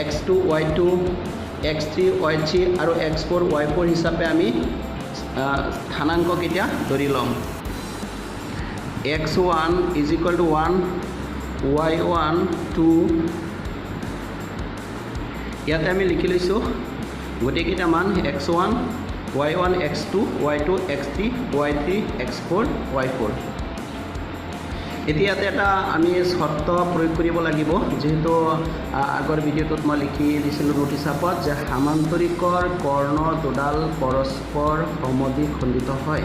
X 2, Y 2, X 3, Y 3 আৰু x 4, Y 4 হিচাপে আমি স্থানাংককেইটা ধৰি ল'ম। X 1 is equal to 1, Y 1 2। ইয়াতে আমি লিখি লৈছোঁ গোটেইকেইটা মান, X 1, Y 1, X 2, Y 2, X 3, Y 3, X 4, Y 4। এতিয়া ইয়াতে এটা আমি চৰ্ত প্ৰয়োগ কৰিব লাগিব। যিহেতু আগৰ ভিডিঅ'টোত মই লিখি দিছিলোঁ নোট হিচাপত যে সামান্তৰিকৰ কৰ্ণ দুডাল পৰস্পৰ সমদ্বিখণ্ডিত হয়,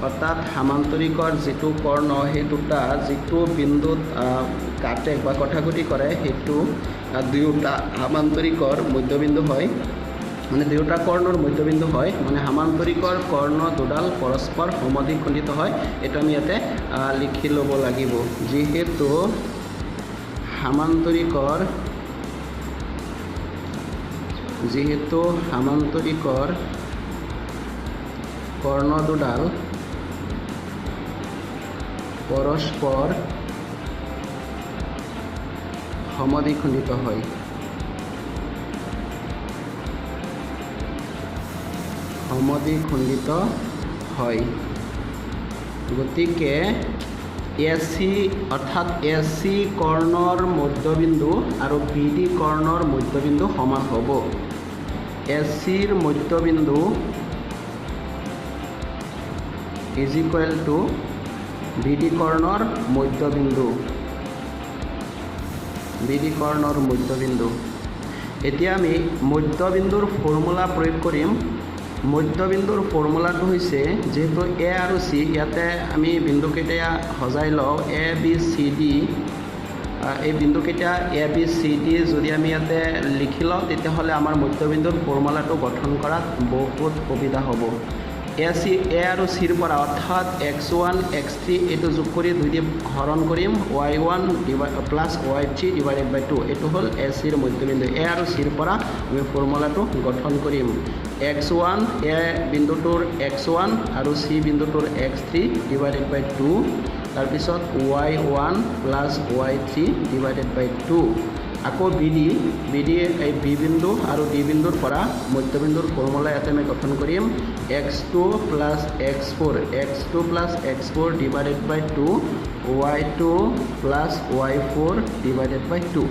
অৰ্থাৎ সামান্তৰিকৰ যিটো কৰ্ণ, সেই দুটা যিটো বিন্দুত কাটে বা কটাকটি কৰে, সেইটো দুয়োটা সামান্তৰিকৰ মধ্যবিন্দু হয়, মানে দুয়োটা কৰ্ণৰ মধ্যবিন্দু হয়, মানে সামান্তৰিকৰ কৰ্ণ দুডাল পৰস্পৰ সমদ্বিখণ্ডিত হয়। এইটো আমি ইয়াতে লিখি ল'ব লাগিব। যিহেতু সামান্তৰিকৰ কৰ্ণ দুডাল পৰস্পৰ সমদ্বিখণ্ডিত হয়, সমদ্বিখণ্ডিত হয়, গতিকে এ চি, অৰ্থাৎ এ চি কৰ্ণৰ মধ্যবিন্দু আৰু বি ডি কৰ্ণৰ মধ্যবিন্দু সমান হ'ব। এ চিৰ মধ্যবিন্দু is equal to B D কৰ্ণৰ মধ্যবিন্দু, বি ডি কৰ্ণৰ মধ্যবিন্দু। এতিয়া আমি মধ্যবিন্দুৰ ফৰ্মুলা প্ৰয়োগ কৰিম। মধ্যবিন্দুৰ ফৰ্মুলাটো হৈছে, যিহেতু এ আৰু চি, ইয়াতে আমি বিন্দুকেইটা সজাই লওঁ, এ বি চি ডি। এই বিন্দুকেইটা এ বি চি ডি যদি আমি ইয়াতে লিখি লওঁ, তেতিয়াহ'লে আমাৰ মধ্যবিন্দুৰ ফৰ্মুলাটো গঠন কৰাত বহুত সুবিধা হ'ব। এ চি, এ আৰু চিৰ পৰা, অৰ্থাৎ এক্স 1, এক্স 3, এইটো যোগ কৰি দুই দি হৰণ কৰিম, Y 1 plus Y 3 divided by 2। এইটো হ'ল এ চিৰ মধ্যবিন্দু। এ আৰু চিৰ পৰা আমি ফৰ্মুলাটো গঠন কৰিম। এক্স 1, এ বিন্দুটোৰ এক্স 1 আৰু চি বিন্দুটোৰ X 3 divided by 2, তাৰপিছত Y 1 plus Y 3 divided by 2। আকৌ বি ডি, বি ডি, এই বি বিন্দু আৰু ডি বিন্দুৰ পৰা মধ্যবিন্দুৰ ফৰ্মুলা ইয়াতে আমি গঠন কৰিম। X 2 plus X 4, X 2 plus X 4 divided by 2, Y 2 plus Y 4 divided by 2।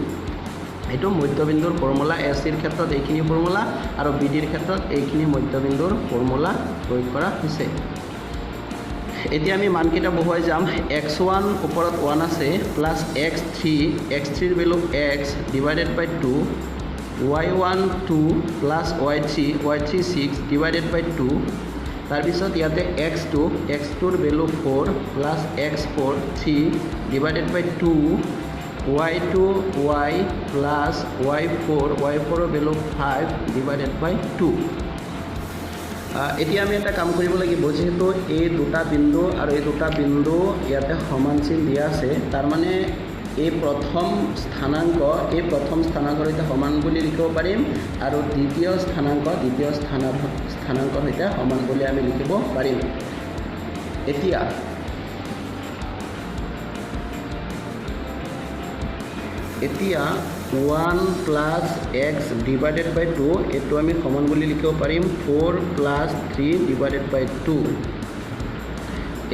এইটো মধ্যবিন্দুৰ ফৰ্মুলা। এ চিৰ ক্ষেত্ৰত এইখিনি ফৰ্মুলা আৰু বি ডিৰ ক্ষেত্ৰত এইখিনি মধ্যবিন্দুৰ ফৰ্মুলা প্ৰয়োগ কৰা হৈছে। এতিয়া আমি মানকেইটা বহুৱাই যাম। এক্স 1 ওপৰত 1 আছে, প্লাছ এক্স 3, এক্স 3ৰ value X divided by 2, Y 1 2 plus Y 3, Y 3 6 divided by 2। তাৰপিছত ইয়াতে x 2, x 2ৰ value 4 plus X 4 3 divided by 2, Y 2 Y plus Y 4, Y 4ৰ value 5 divided by 2। এতিয়া আমি এটা কাম কৰিব লাগিব। যিহেতু এই দুটা বিন্দু আৰু এই দুটা বিন্দু ইয়াতে সমান চিন দিয়া আছে, তাৰমানে এই প্ৰথম স্থানাংকৰ সৈতে সমান বুলি লিখিব পাৰিম আৰু দ্বিতীয় স্থানাংক দ্বিতীয় স্থানাংকৰ সৈতে সমান বুলি আমি লিখিব পাৰিম। এতিয়া 1 plus X divided by 2, এইটো আমি সমান বুলি লিখিব পাৰিম 4 plus 3 divided by 2।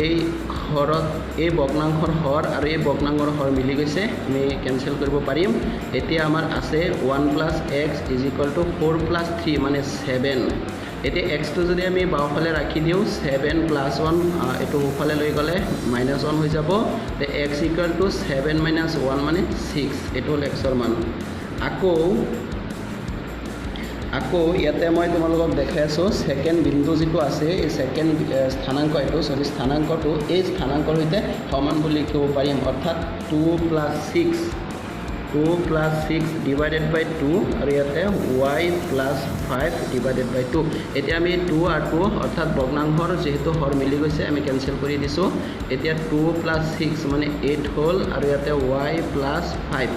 এই হৰত, এই ভগ্নাংশৰ হৰ আৰু এই ভগ্নাংশৰ হৰ মিলি গৈছে, আমি কেঞ্চেল কৰিব পাৰিম। এতিয়া আমাৰ আছে 1 plus X is equal to 4 plus 3, মানে 7। এতিয়া এক্সটো যদি আমি বাওঁফালে ৰাখি দিওঁ, 7 প্লাছ 1, এইটো সোঁফালে লৈ গ'লে মাইনাছ 1 হৈ যাব। X equal to 7 minus 1, মানে 6। এইটো হ'ল এক্সৰ মান। আকৌ ইয়াতে মই তোমালোকক দেখাই আছোঁ, ছেকেণ্ড বিন্দু যিটো আছে, এই ছেকেণ্ড স্থানাংক, এইটো চৰি, স্থানাংকটো এই স্থানাংকৰ সৈতে সমান বুলি লিখিব পাৰিম। অৰ্থাৎ 2 plus 6 divided by 2 আৰু ইয়াতে Y plus 5 divided by 2। এতিয়া আমি 2 আৰু 2, অৰ্থাৎ ভগ্নাংশৰ যিহেতু হৰ মিলি গৈছে, আমি কেঞ্চেল কৰি দিছোঁ। এতিয়া 2 প্লাছ 6 মানে 8 হ'ল আৰু ইয়াতে ৱাই প্লাছ 5।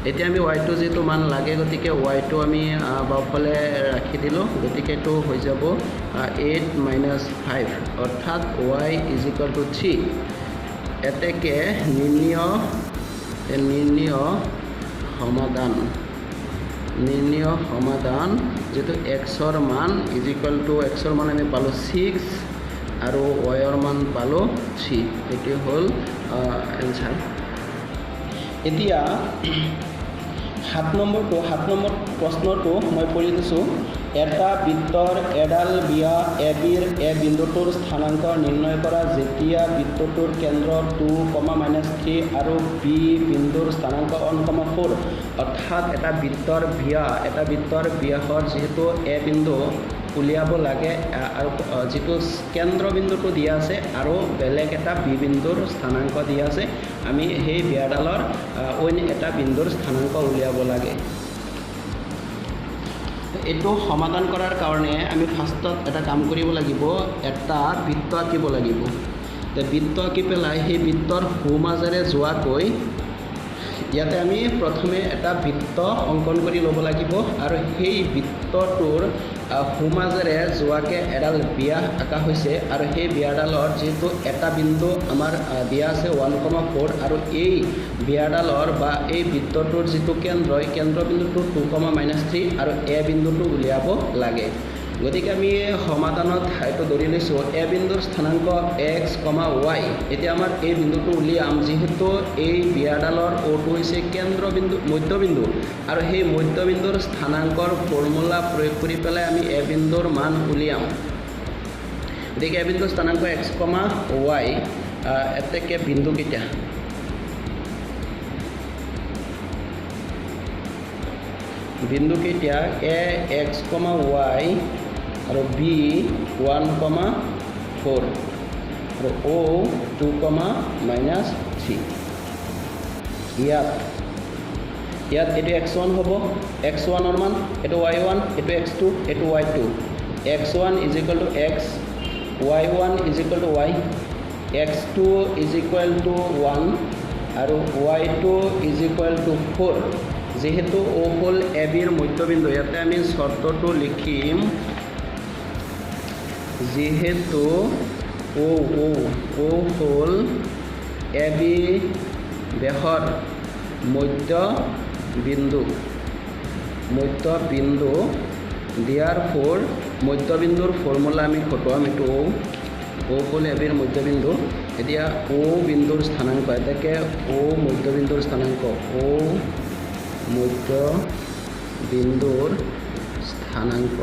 এতিয়া আমি ৱাইটো যিটো মান লাগে, গতিকে ৱাইটো আমি বাওঁফালে ৰাখি দিলোঁ। গতিকে এইটো হৈ যাব 8 মাইনাছ 5, অৰ্থাৎ Y is equal to 3। এতেকে নিৰ্ণীয় সমাধান নিৰ্ণয় সমাধান যিটো এক্সৰ মান is equal to এক্সৰ মান আমি পালোঁ 6 আৰু ৱাইৰ মান পালোঁ 3। এইটো হ'ল এনচাৰ। এতিয়া 7 নম্বৰ প্ৰশ্নটো মই পঢ়ি দিছোঁ। এটা বৃত্তৰ এডাল ব্যাস এ বিৰ এ বিন্দুটোৰ স্থানাংক নিৰ্ণয় কৰা যেতিয়া বৃত্তটোৰ কেন্দ্ৰ 2, -3 আৰু বি বিন্দুৰ স্থানাংক 1, 4। অৰ্থাৎ এটা বৃত্তৰ ব্যাসৰ যিহেতু এ বিন্দু উলিয়াব লাগে আৰু যিটো কেন্দ্ৰবিন্দুটো দিয়া আছে আৰু বেলেগ এটা বি বিন্দুৰ স্থানাংক দিয়া আছে, আমি সেই ব্যাসডালৰ অইন এটা বিন্দুৰ স্থানাংক উলিয়াব লাগে। এইটো সমাধান কৰাৰ কাৰণে আমি ফাৰ্ষ্টত এটা কাম কৰিব লাগিব, এটা বৃত্ত আঁকিব লাগিব। বৃত্ত আঁকি পেলাই সেই বৃত্তৰ সোঁমাজেৰে যোৱাকৈ ইয়াতে আমি প্ৰথমে এটা বৃত্ত অংকন কৰি ল'ব লাগিব আৰু সেই বৃত্তটোৰ সোঁমাজেৰে যোৱাকৈ এডাল ব্যাস আঁকা হৈছে আৰু সেই ব্যাসডালৰ যিহেতু এটা বিন্দু আমাৰ দিয়া আছে 1, 4 আৰু এই ব্যাসডালৰ বা এই বৃত্তটোৰ যিটো কেন্দ্ৰ, এই কেন্দ্ৰবিন্দুটো 2, -3 আৰু এ বিন্দুটো উলিয়াব লাগে। গতিকে আমি সমাধানত এইটো ধৰি লৈছোঁ এ বিন্দুৰ স্থানাংক এক্স, ৱাই। এতিয়া আমাৰ এই বিন্দুটো উলিয়াম, যিহেতু এই ব্যাসডালৰ অ'টো হৈছে কেন্দ্ৰবিন্দু মধ্যবিন্দু আৰু সেই মধ্যবিন্দুৰ স্থানাংকৰ ফৰ্মুলা প্ৰয়োগ কৰি পেলাই আমি এ বিন্দুৰ মান উলিয়াম। গতিকে এ বিন্দুৰ স্থানাংক এক্স, ৱাই। এতেকে বিন্দুকেইটা এ এক্স, ৱাই আৰু বি 1, 4 আৰু অ' 2, -3। ইয়াত এইটো এক্স ওৱান হ'ব, এক্স ওৱানৰ মান এইটো ৱাই ওৱান, এইটো এক্স টু, এইটো y two. X one is equal to x, y one is equal to y, x two is equal to 1 আৰু y two is equal to 4। যিহেতু অ' হ'ল এ বিৰ মধ্যবিন্দু, ইয়াতে আমি চৰ্তটো লিখিম, যিহেতু অ' হ'ল এ বি ব্যাসৰ মধ্যবিন্দু দিয়াৰ ফ'ৰ মধ্যবিন্দুৰ ফৰ্মুলা আমি খটোৱাম। এইটো অ' হ'ল এ বিৰ মধ্যবিন্দু। এতিয়া অ' বিন্দুৰ স্থানাংক, এতেকে অ' মধ্যবিন্দুৰ স্থানাংক, অ' মধ্যবিন্দুৰ স্থানাংক,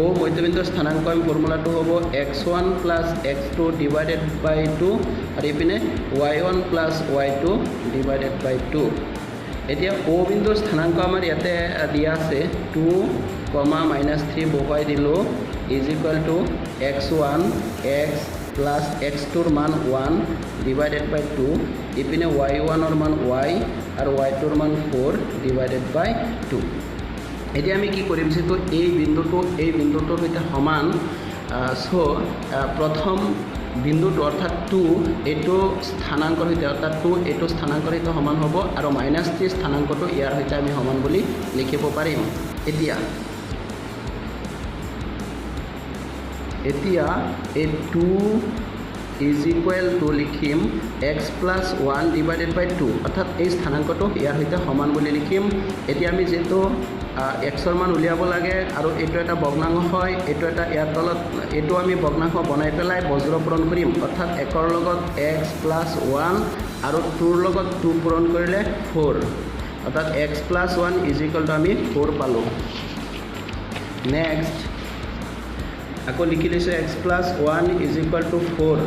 অ' মধ্যবিন্দুৰ স্থানাংক আমি ফৰ্মুলাটো হ'ব x one plus x two divided by 2 আৰু এইপিনে y one plus y two divided by 2। এতিয়া অ' বিন্দুৰ স্থানাংক আমাৰ ইয়াতে দিয়া আছে 2, -3 বহুৱাই দিলোঁ is equal to x one x plus x tour মান 1 ডিভাইডেড বাই 2, ইপিনে ৱাই ওৱানৰ মান ৱাই আৰু ৱাই টুৰ মান 4 ডিভাইডেড বাই 2। এতিয়া আমি কি কৰিম, যিহেতু এই বিন্দুটো এই বিন্দুটোৰ সৈতে সমান, চ' প্ৰথম বিন্দুটো অৰ্থাৎ 2 এইটো স্থানাংকৰ সৈতে, অৰ্থাৎ 2 এইটো স্থানাংকৰ সৈতে সমান হ'ব আৰু -3 স্থানাংকটো ইয়াৰ সৈতে আমি সমান বুলি লিখিব পাৰিম। এতিয়া এই 2 is equal to লিখিম x plus 1 divided by 2, অৰ্থাৎ এই স্থানাংকটো ইয়াৰ সৈতে সমান বুলি লিখিম। এতিয়া আমি যিহেতু এক্সৰ মান উলিয়াব লাগে আৰু এইটো এটা ভগ্নাংশ হয়, এইটো এটা ইয়াৰ তলত এইটো আমি ভগ্নাংশ বনাই পেলাই বজ্ৰ পূৰণ কৰিম, অৰ্থাৎ 1ৰ লগত এক্স প্লাছ 1 আৰু 2ৰ লগত 2 পূৰণ কৰিলে 4, অৰ্থাৎ x plus 1 is equal to আমি 4 পালোঁ। নেক্সট আকৌ লিখি লৈছোঁ x plus 1 is equal to 4।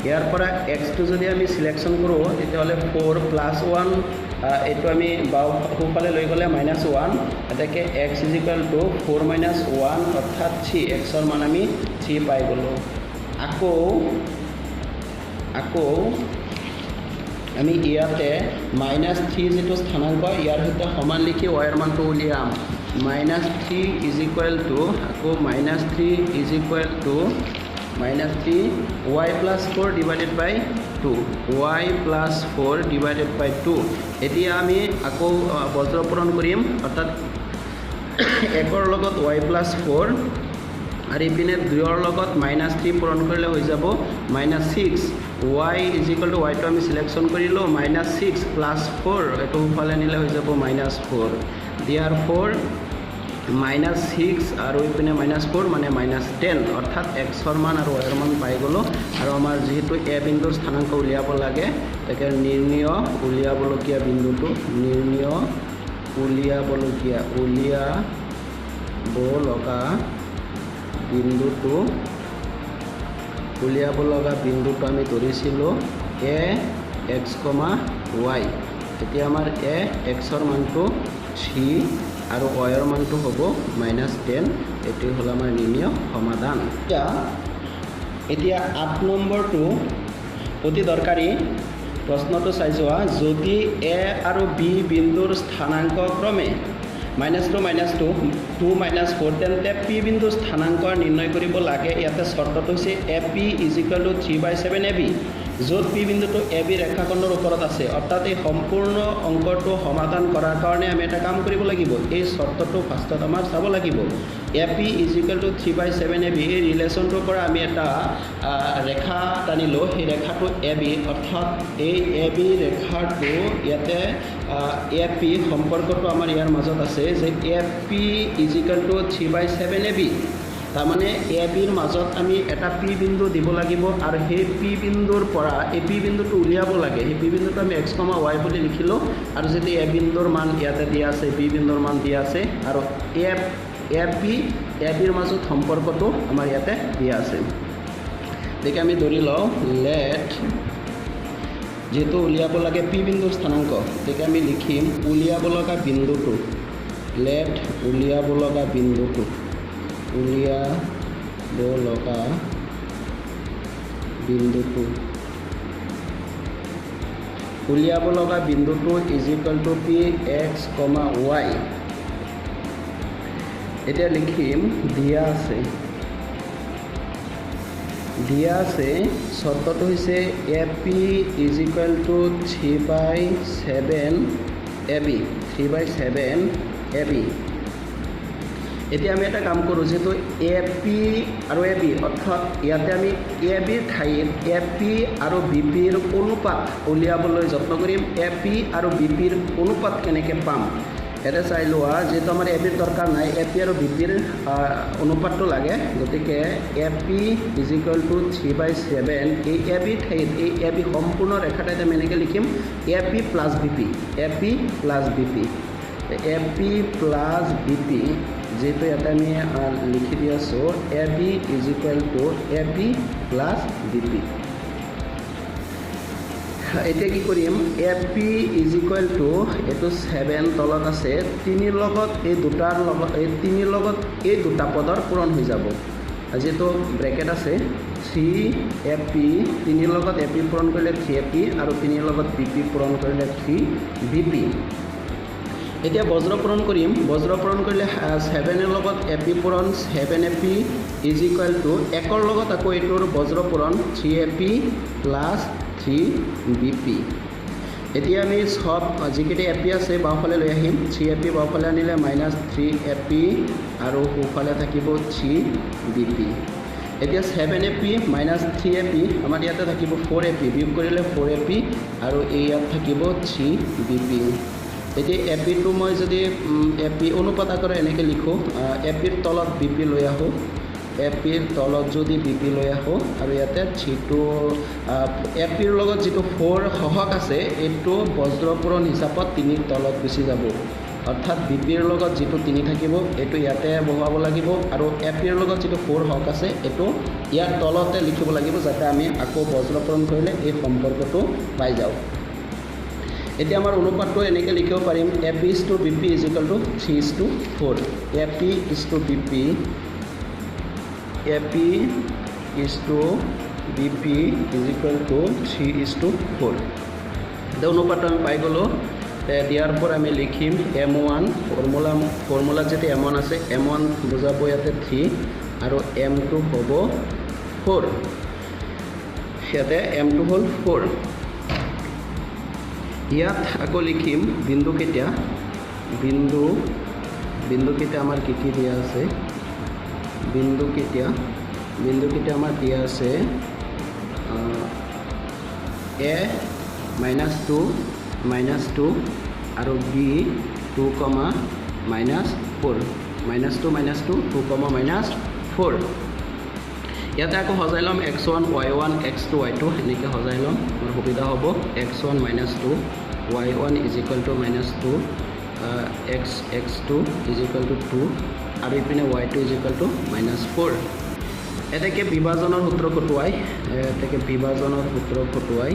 ইয়াৰ পৰা এক্সটো যদি আমি চিলেকশ্যন কৰোঁ তেতিয়াহ'লে 4 প্লাছ 1 এইটো আমি বাওঁ সোঁফালে লৈ গ'লে -1, এতেকে x is equal to 4 minus 1 অৰ্থাৎ 3, এক্সৰ মান আমি 3 পাই গ'লোঁ। আকৌ আমি ইয়াতে -3 যিটো স্থানাংক ইয়াৰ সৈতে সমান লিখি ৱাইৰ মানটো উলিয়াম। -3 is equal to আকৌ -3 is equal to -3 y plus 4 divided by 2, y plus 4 divided by 2। এতিয়া আমি আকৌ বজ্ৰ পূৰণ কৰিম, অৰ্থাৎ 1ৰ লগত ৱাই প্লাছ 4 আৰু ইপিনে 2ৰ লগত -3 পূৰণ কৰিলে হৈ যাব -6। ৱাই is equal to ৱাইটো আমি চিলেকশ্যন কৰিলোঁ মাইনাছ ছিক্স প্লাছ ফ'ৰ, এইটো সোঁফালে নিলে হৈ যাব মাইনাছ ফ'ৰ। দিয়াৰ ফ'ৰ মাইনাছ ছিক্স আৰু ইপিনে মাইনাছ ফ'ৰ মানে মাইনাছ টেন, অৰ্থাৎ এক্সৰ মান আৰু ৱাইৰ মান পাই গ'লোঁ। আৰু আমাৰ যিহেতু এ বিন্দুৰ স্থানাংক উলিয়াব লাগে, তাকে নিৰ্ণীয় উলিয়াবলগীয়া বিন্দুটো, নিৰ্ণীয় উলিয়াবলগীয়া উলিয়াব লগা বিন্দুটো, উলিয়াব লগা বিন্দুটো আমি ধৰিছিলোঁ এ এক্স কমা ৱাই। এতিয়া আমাৰ এ এক্সৰ মানটো থ্ৰী আৰু ৱাইৰ মানটো হ'ব মাইনাছ টেন। এইটোৱে হ'ল আমাৰ নিৰ্ণীয় সমাধান। এতিয়া 8 নম্বৰটো অতি দৰকাৰী প্ৰশ্নটো চাই যোৱা। যদি এ আৰু বি বিন্দুৰ স্থানাংক ক্ৰমে minus two minus two, two minus four, তেন্তে পি বিন্দুৰ স্থানাংক নিৰ্ণয় কৰিব লাগে। ইয়াতে চৰ্তটো হৈছে A P is equal to three by seven A B, য'ত পি বিন্দুটো এ বি ৰেখাখণ্ডৰ ওপৰত আছে। অৰ্থাৎ এই সম্পূৰ্ণ অংকটো সমাধান কৰাৰ কাৰণে আমি এটা কাম কৰিব লাগিব, এই চৰ্তটো ফাৰ্ষ্টত আমাৰ চাব লাগিব। A P is equal to three by seven A B, এই ৰিলেশ্যনটোৰ পৰা আমি এটা ৰেখা টানিলোঁ, সেই ৰেখাটো এ বি, অৰ্থাৎ এই এ বি ৰেখাটো ইয়াতে এ পি সম্পৰ্কটো আমাৰ ইয়াৰ মাজত আছে যে A P is equal to three by seven A B. তাৰমানে এ বিৰ মাজত আমি এটা পি বিন্দু দিব লাগিব আৰু সেই পি বিন্দুৰ পৰা এই পি বিন্দুটো উলিয়াব লাগে। সেই পি বিন্দুটো আমি এক্স কমা ৱাই বুলি লিখিলোঁ আৰু যদি এ বিন্দুৰ মান ইয়াতে দিয়া আছে, বি বিন্দুৰ মান দিয়া আছে আৰু এ পি এ বিৰ মাজত সম্পৰ্কটো আমাৰ ইয়াতে দিয়া আছে। গতিকে আমি ধৰি লওঁ লেট, যিহেতু উলিয়াব লাগে পি বিন্দুৰ স্থানাংক, গতিকে আমি লিখিম উলিয়াব লগা বিন্দুটো, লেট উলিয়াব লগা বিন্দুটো, উলিয়াব লগা বিন্দুটো, উলিয়াব লগা বিন্দুটো is equal to P x comma y. এতিয়া লিখিম দিয়া আছে, দিয়া আছে চৰ্তটো হৈছে A P is equal to three by seven A B, three by seven A B. এতিয়া আমি এটা কাম কৰোঁ, যিহেতু এ পি আৰু এ বি, অৰ্থাৎ ইয়াতে আমি এ বিৰ ঠাইত এ পি আৰু বি পিৰ অনুপাত উলিয়াবলৈ যত্ন কৰিম। এ পি আৰু বি পিৰ অনুপাত কেনেকৈ পাম ইয়াতে চাই লোৱা। যিহেতু আমাৰ এ বিৰ দৰকাৰ নাই, এ পি আৰু বি পিৰ অনুপাতটো লাগে। গতিকে A P is equal to three by seven, এই এ বিৰ ঠাইত এই এ বি সম্পূৰ্ণ ৰেখাটাইত আমি এনেকৈ লিখিম A P plus B P, A P plus B P, A P plus B P, যিহেতু ইয়াতে আমি লিখি দি আছোঁ A B is equal to A P plus B P. এতিয়া কি কৰিম, A P is equal to এইটো ছেভেন তলত আছে, তিনিৰ লগত এই দুটাৰ লগত এই তিনিৰ লগত এই দুটা পদৰ পূৰণ হৈ যাব। যিহেতু ব্ৰেকেট আছে থ্ৰী এ পি, তিনিৰ লগত এ পি পূৰণ কৰিলে থ্ৰী এ পি আৰু তিনিৰ লগত বি পি পূৰণ কৰিলে থ্ৰী বি পি। এতিয়া বজ্ৰ পূৰণ কৰিম, বজ্ৰ পূৰণ কৰিলে ছেভেনৰ লগত এ পি পূৰণ seven A P is equal to একৰ লগত আকৌ এইটোৰ বজ্ৰ পূৰণ three A P plus three B P. এতিয়া আমি চব যিকেইটা এ পি আছে বাওঁফালে লৈ আহিম। থ্ৰী এ পি বাওঁফালে আনিলে মাইনাছ থ্ৰী এ পি আৰু সোঁফালে থাকিব থ্ৰী বি পি। এতিয়া seven A P minus three A P আমাৰ ইয়াতে থাকিব ফ'ৰ এ পি, বিয়োগ কৰিলে ফ'ৰ এ পি আৰু এই ইয়াত থাকিব থ্ৰী বি পি। এতিয়া এ পিটো মই যদি এ পি অনুপাত আকাৰে এনেকৈ লিখোঁ, এ পিৰ তলত বি পি লৈ আহোঁ, এ পিৰ তলত যদি বি পি লৈ আহোঁ আৰু ইয়াতে থ্ৰীটো এ পিৰ লগত যিটো ফ'ৰ সহগ আছে এইটো বজ্ৰপূৰণ হিচাপত তিনিৰ তলত গুচি যাব। অৰ্থাৎ বি পিৰ লগত যিটো তিনি থাকিব এইটো ইয়াতে বহুৱাব লাগিব আৰু এ পিৰ লগত যিটো ফ'ৰ সহগ আছে এইটো ইয়াৰ তলতে লিখিব লাগিব, যাতে আমি আকৌ বজ্ৰপূৰণ কৰিলে এই সম্পৰ্কটো পাই যাওঁ। এতিয়া আমাৰ অনুপাতটো এনেকৈ লিখিব পাৰিম A P is to B P is equal to three is to four, A P is to B P, A P is to B P is equal to three is to four. এতিয়া অনুপাতটো আমি পাই গ'লোঁ। দিয়াৰ পৰা আমি লিখিম M one formula, ফৰ্মুলাত যেতিয়া M one আছে এম ওৱান বুজাব ইয়াতে থ্ৰী আৰু এম টু হ'ব ফ'ৰ, ইয়াতে এম টু হ'ল ফ'ৰ। ইয়াত আকৌ লিখিম বিন্দুকেইটা, বিন্দু বিন্দুকেইটা আমাৰ কি কি দিয়া আছে, বিন্দুকেইটা, বিন্দুকেইটা আমাৰ দিয়া আছে A minus two minus two আৰু B two comma minus four, minus two minus two two comma minus four. ইয়াতে আকৌ সজাই ল'ম x one y one x two y two, এনেকৈ সজাই ল'ম, আমাৰ সুবিধা হ'ব। X one minus two y one is equal to minus two, x x two is equal to two আৰু ইপিনে y two is equal to minus four. এতেকে বিভাজনৰ সূত্ৰ খটুৱাই, এতেকে বিভাজনৰ সূত্ৰ খটুৱাই,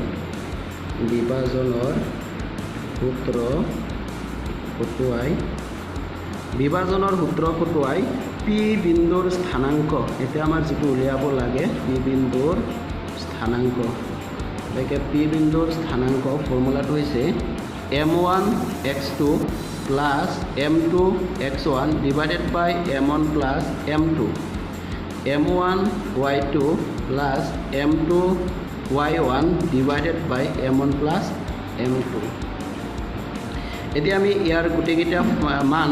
বিভাজনৰ সূত্ৰ খটুৱাই, বিভাজনৰ সূত্ৰ খটুৱাই পি বিন্দুৰ স্থানাংক, এতিয়া আমাৰ যিটো উলিয়াব লাগে পি বিন্দুৰ স্থানাংক, গতিকে পি বিন্দুৰ স্থানাংক ফৰ্মুলাটো হৈছে m one x two plus m two x one divided by m one plus m two, m one y two plus m two y one divided by m one plus m two. এতিয়া আমি ইয়াৰ গোটেইকেইটা মান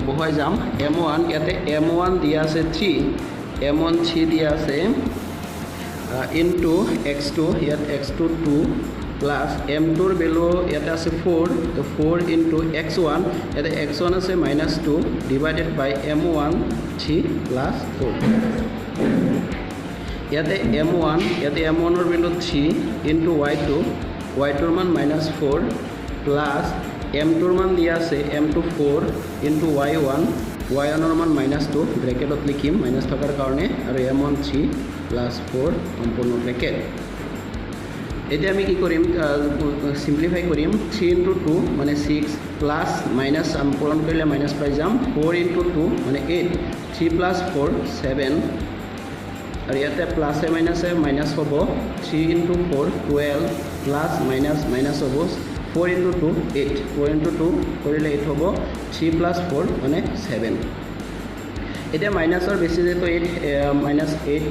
বহুৱাই যাম। M one, ইয়াতে M one দিয়া আছে three, M one three দিয়া আছে ইনটু এক্স টু, ইয়াত x two two plus m tour value ইয়াতে আছে ফ'ৰ, তো ফ'ৰ ইনটু এক্স ওৱান, ইয়াতে এক্স ওৱান আছে minus two divided by m one three plus four. ইয়াতে এম ওৱান, ইয়াতে এম ওৱানৰ value three into y two, y tour মান minus four plus M tour মান দিয়া আছে m two four into y one, y ওৱানৰ মান minus two, ব্ৰেকেটত লিখিম মাইনাছ থকাৰ কাৰণে, আৰু m one three plus four সম্পূৰ্ণ ব্ৰেকেট। এতিয়া আমি কি কৰিম, চিম্প্লিফাই কৰিম। থ্ৰী ইনটু টু মানে ছিক্স প্লাছ মাইনাছ আমি পূৰণ কৰিলে মাইনাছ পাই যাম, ফ'ৰ ইনটু টু মানে eight, three plus four seven, আৰু ইয়াতে প্লাছে মাইনাছে মাইনাছ হ'ব, three into four 12 plus minus minus হ'ব, four into two eight, four into two কৰিলে এইট হ'ব, থ্ৰী প্লাছ ফ'ৰ মানে ছেভেন। এতিয়া মাইনাছৰ বেছি যিহেতু এইট, মাইনাছ এইট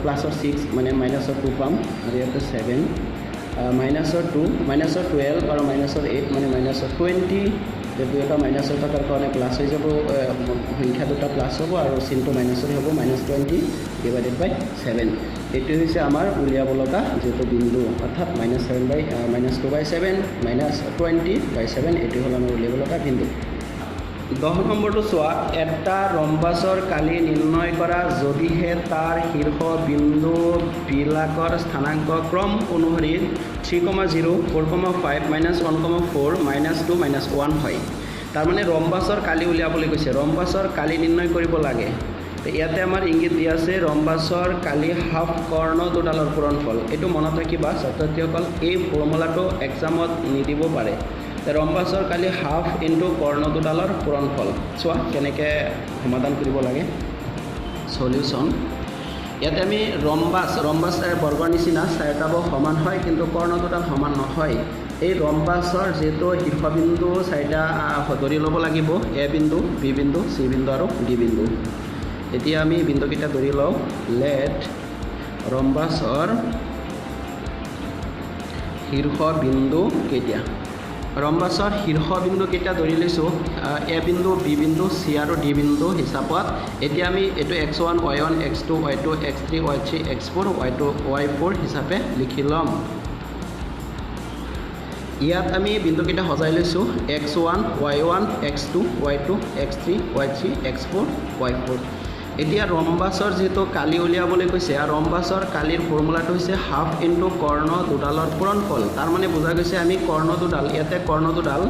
প্লাছৰ ছিক্স মানে মাইনাছৰ টু পাম, আৰু ইয়াতে ছেভেন মাইনাছৰ টু মাইনাছৰ 12 আৰু মাইনাছৰ এইট মানে মাইনাছৰ 20, দুয়োটা মাইনাছৰ থকাৰ কাৰণে প্লাছ হৈ যাব, সংখ্যা দুটা প্লাছ হ'ব আৰু চিনটো মাইনাছৰ হ'ব, মাইনাছ 20 ডিভাইডেড বাই ছেভেন। এইটো হৈছে আমাৰ উলিয়াব লগা যিটো বিন্দু, অৰ্থাৎ minus seven by minus two by seven minus 20 by seven, এইটো হ'ল আমাৰ উলিয়াব লগা বিন্দু। 10 নম্বৰটো চোৱা, এটা ৰম্বাছৰ কালি নিৰ্ণয় কৰা যদিহে তাৰ শীৰ্ষ বিন্দুবিলাকৰ স্থানাংক ক্ৰম অনুসৰি 3,0 4,5 -1,4 -2 -1 হয়। তাৰমানে ৰম্বাছৰ কালি উলিয়াবলৈ কৈছে, ৰম্বাছৰ কালি নিৰ্ণয় কৰিব লাগে। ইয়াতে আমাৰ ইংগিত দিয়া আছে ৰম্বাছৰ কালি হাফ কৰ্ণ দুডালৰ পূৰণফল। এইটো মনত ৰাখিবা ছাত্ৰ ছাত্ৰীসকল, এই ফৰ্মুলাটো এক্সামত নিদিব পাৰে। ৰম্বাছৰ কালি হাফ ইনটু কৰ্ণ দুডালৰ পূৰণফল। চোৱা কেনেকৈ সমাধান কৰিব লাগে। চলিউশ্যন, ইয়াতে আমি ৰম্বাছ, ৰম্বাছ বৰ্গৰ নিচিনা চাৰিটা বাহু সমান হয় কিন্তু কৰ্ণ দুডাল সমান নহয়। এই ৰম্বাছৰ যিহেতু শীৰ্ষবিন্দু চাৰিটা ধৰি ল'ব লাগিব, এ বিন্দু, বি বিন্দু, চি বিন্দু আৰু ডি বিন্দু। এতিয়া আমি বিন্দুকেইটা ধৰি লওঁ। লেট ৰম্বাছৰ শীৰ্ষবিন্দু কেইটা, ৰম্বাছৰ শীৰ্ষবিন্দু কেইটা ধৰি লৈছোঁ, এ বিন্দু, বি বিন্দু, চি আৰু ডি বিন্দু হিচাপত। এতিয়া আমি এইটো x one y one x two y two x three y three x four y two y four হিচাপে লিখি ল'ম। ইয়াত আমি বিন্দুকেইটা সজাই লৈছোঁ, x one y one x two y two x three y three x four y four. এতিয়া ৰম্বাছৰ যিহেতু কালি উলিয়াবলৈ কৈছে, আৰু ৰম্বাছৰ কালিৰ ফৰ্মুলাটো হৈছে হাফ ইনটু কৰ্ণ দুডালৰ পূৰণফল। তাৰমানে বুজা গৈছে আমি কৰ্ণ দুডাল, ইয়াতে কৰ্ণ দুডাল,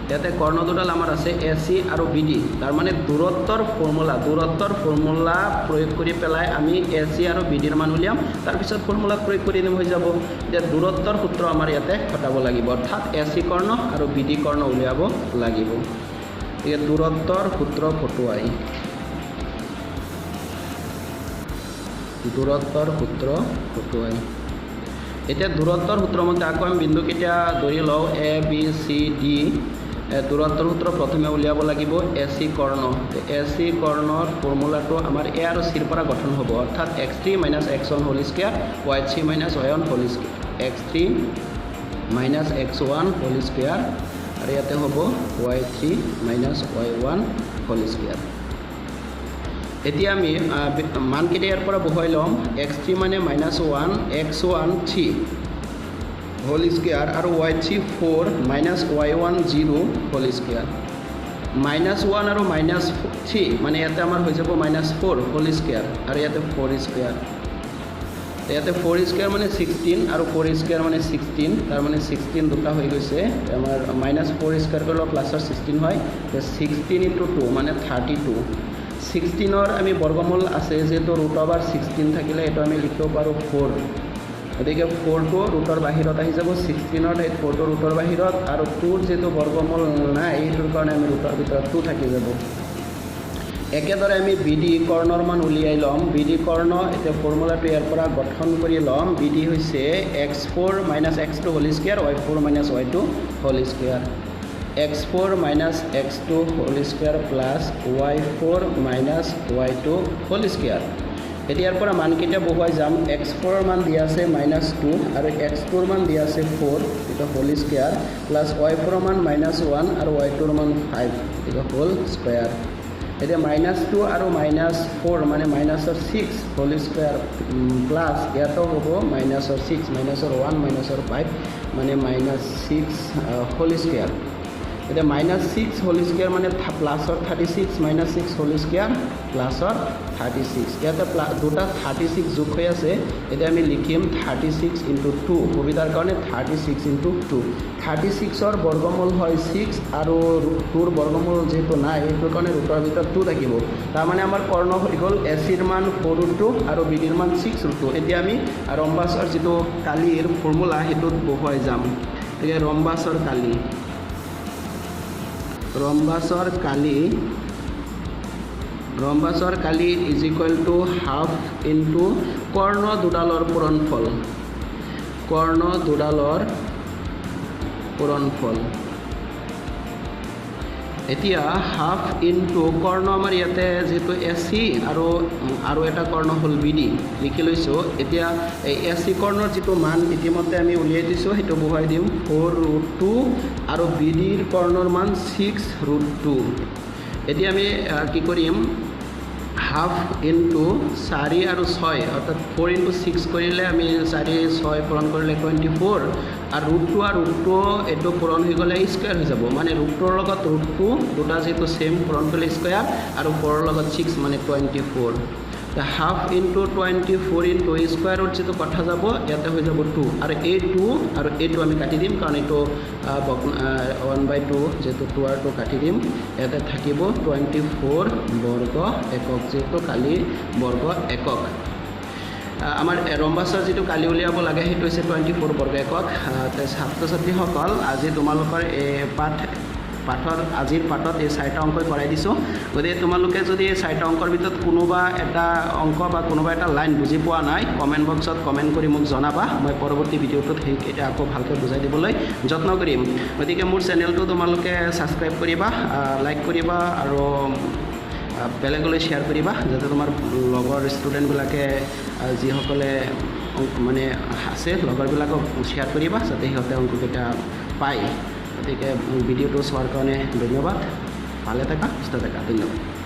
ইয়াতে কৰ্ণ দুডাল আমাৰ আছে এ চি আৰু বি ডি। তাৰমানে দূৰত্বৰ ফৰ্মুলা, দূৰত্বৰ ফৰ্মুলা প্ৰয়োগ কৰি পেলাই আমি এ চি আৰু বি ডিৰ মান উলিয়াম, তাৰপিছত ফৰ্মুলাত প্ৰয়োগ কৰি দিম হৈ যাব। এতিয়া দূৰত্বৰ সূত্ৰ আমাৰ ইয়াতে খটাব লাগিব, অৰ্থাৎ এ চি কৰ্ণ আৰু বি ডি কৰ্ণ উলিয়াব লাগিব। এতিয়া দূৰত্বৰ সূত্ৰ খটুৱাই, দূৰত্বৰ সূত্ৰ খটুৱাই, এতিয়া দূৰত্বৰ সূত্ৰ মতে আকৌ আমি বিন্দুকেইটা ধৰি লওঁ এ বি চি ডি। দূৰত্বৰ সূত্ৰ প্ৰথমে উলিয়াব লাগিব এ চি কৰ্ণ। এ চি কৰ্ণৰ ফৰ্মুলাটো আমাৰ এ আৰু চিৰ পৰা গঠন হ'ব, অৰ্থাৎ x three minus x one whole square y three minus y one whole square, x three minus x one whole square আৰু ইয়াতে হ'ব y three minus y one whole square. এতিয়া আমি মানকেইটা ইয়াৰ পৰা বহুৱাই ল'ম। এক্স থ্ৰী মানে minus one, x one three, whole square আৰু y three four minus y one zero whole square. Minus one আৰু মাইনাছ থ্ৰী মানে ইয়াতে আমাৰ হৈ যাব মাইনাছ ফ'ৰ হোল স্কুৱেৰ আৰু ইয়াতে ফ'ৰ স্কুৱেৰ। ইয়াতে ফ'ৰ স্কুৱেৰ মানে 16 আৰু ফ'ৰ স্কুৱেৰ মানে 16, তাৰমানে 16 দুটা হৈ গৈছে। আমাৰ মাইনাছ ফ'ৰ স্কুৱেৰ কৰিলেও প্লাছৰ 16 হয়, 16 ইণ্টু টু মানে 32। 16ৰ আমি বৰ্গমূল আছে, যিহেতু ৰুট অভাৰ 16 থাকিলে এইটো আমি লিখিব পাৰোঁ ফ'ৰ। গতিকে ফ'ৰটো ৰুটৰ বাহিৰত আহি যাব, 16ৰ ঠাইত ফ'ৰটো ৰুটৰ বাহিৰত, আৰু টুৰ যিটো বৰ্গমূল নাই সেইটোৰ কাৰণে আমি ৰুটৰ ভিতৰত টু থাকি যাব। একেদৰে আমি বি ডি কৰ্ণৰ মান উলিয়াই ল'ম। বি ডি কৰ্ণ এতিয়া ফৰ্মুলাটো ইয়াৰ পৰা গঠন কৰি ল'ম। বি ডি হৈছে x four minus x two whole square y four minus y two whole square. X four minus x two whole square plus y four minus y two whole square. এতিয়া ইয়াৰ পৰা মানকেইটা বহুৱাই যাম। X ফ'ৰৰ মান দিয়া আছে minus two আৰু x tour মান দিয়া আছে ফ'ৰ, গতিকে হোল স্কুৱেৰ প্লাছ why ফ'ৰৰ মান মাইনাছ ওৱান আৰু why tour মান ফাইভ, গতিকে হোল স্কুৱেৰ। এতিয়া মাইনাছ টু আৰু মাইনাছ ফ'ৰ মানে মাইনাছৰ ছিক্স হোল স্কুৱেৰ প্লাছ ইয়াতো হ'ব মাইনাছৰ ছিক্স, মাইনাছৰ ওৱান মাইনাছৰ ফাইভ মানে মাইনাছ ছিক্স হোল স্কুৱেৰ। এতিয়া মাইনাছ ছিক্স হোল স্কুৱেৰ মানে প্লাছৰ 36 মাইনাছ ছিক্স হোল স্কুৱেৰ প্লাছৰ 36। ইয়াতে দুটা 36 যোগ হৈ আছে, এতিয়া আমি লিখিম 36 ইণ্টু টু, সুবিধাৰ কাৰণে 36 ইণ্টু টু। 36ৰ বৰ্গমূল হয় ছিক্স আৰু টুৰ বৰ্গমূল যিহেতু নাই সেইটোৰ কাৰণে ৰুটৰ ভিতৰত টু থাকিব। তাৰমানে আমাৰ কৰ্ণ হৈ গ'ল এ চিৰ মান ফ'ৰ ৰুট টু আৰু বি ডিৰ মান ছিক্স ৰুট টু। এতিয়া আমি ৰম্বাছৰ যিটো কালিৰ ফৰ্মুলা সেইটোত বহুৱাই যাম। গতিকে ৰম্বাছৰ কালি, ৰম্বাছৰ কালি, ৰম্বাছৰ কালি is equal to half into কৰ্ণ দুডালৰ পূৰণফল, কৰ্ণ দুডালৰ পূৰণফল। এতিয়া হাফ ইনটু কৰ্ণ আমাৰ ইয়াতে যিহেতু এ চি আৰু আৰু এটা কৰ্ণ হ'ল বি ডি লিখি লৈছোঁ। এতিয়া এই এ চি কৰ্ণৰ যিটো মান ইতিমধ্যে আমি উলিয়াই দিছোঁ সেইটো বহুৱাই দিম ফ'ৰ ৰুট টু আৰু বি ডিৰ কৰ্ণৰ মান ছিক্স ৰুট টু। এতিয়া আমি কি কৰিম, হাফ ইনটু চাৰি আৰু ছয় অৰ্থাৎ ফ'ৰ ইনটু ছিক্স কৰিলে আমি চাৰি ছয় পূৰণ কৰিলে 24 আৰু ৰুট টু আৰু ৰুট টু এইটো পূৰণ হৈ গ'লে স্কুৱেৰ হৈ যাব, মানে ৰুট টুৰ লগত ৰুট টু দুটা যিহেতু ছেম পূৰণ কৰিলে স্কুৱেৰ আৰু ফ'ৰৰ লগত ছিক্স মানে 24। Half into 24 into square root যিটো কথা যাব ইয়াতে হৈ যাব টু আৰু এই টু আৰু এইটো আমি কাটি দিম, কাৰণ এইটো ওৱান বাই টু যিহেতু টু আৰু টু কাটি দিম। ইয়াতে থাকিব 24 বৰ্গ একক, যিহেতু কালি বৰ্গ একক। আমাৰ ৰম্বাছৰ যিটো কালি উলিয়াব লাগে সেইটো হৈছে 24 বৰ্গ একক। ছাত্ৰ ছাত্ৰীসকল, আজি তোমালোকৰ এই পাঠৰ আজিৰ পাঠত এই চাৰিটা অংকই কৰাই দিছোঁ। গতিকে তোমালোকে যদি এই চাৰিটা অংকৰ ভিতৰত কোনোবা এটা অংক বা কোনোবা এটা লাইন বুজি পোৱা নাই, কমেণ্ট বক্সত কমেণ্ট কৰি মোক জনাবা। মই পৰৱৰ্তী ভিডিঅ'টোত সেইকেইটা আকৌ ভালকৈ বুজাই দিবলৈ যত্ন কৰিম। গতিকে মোৰ চেনেলটো তোমালোকে ছাবস্ক্ৰাইব কৰিবা, লাইক কৰিবা আৰু বেলেগলৈ শ্বেয়াৰ কৰিবা, যাতে তোমাৰ লগৰ ষ্টুডেণ্টবিলাকে যিসকলে মানে আছে লগৰবিলাকক শ্বেয়াৰ কৰিবা, যাতে সিহঁতে অংককেইটা পায়। গতিকে ভিডিঅ'টো চোৱাৰ কাৰণে ধন্যবাদ। ভালে থাকা, সুস্থ থাকা, ধন্যবাদ।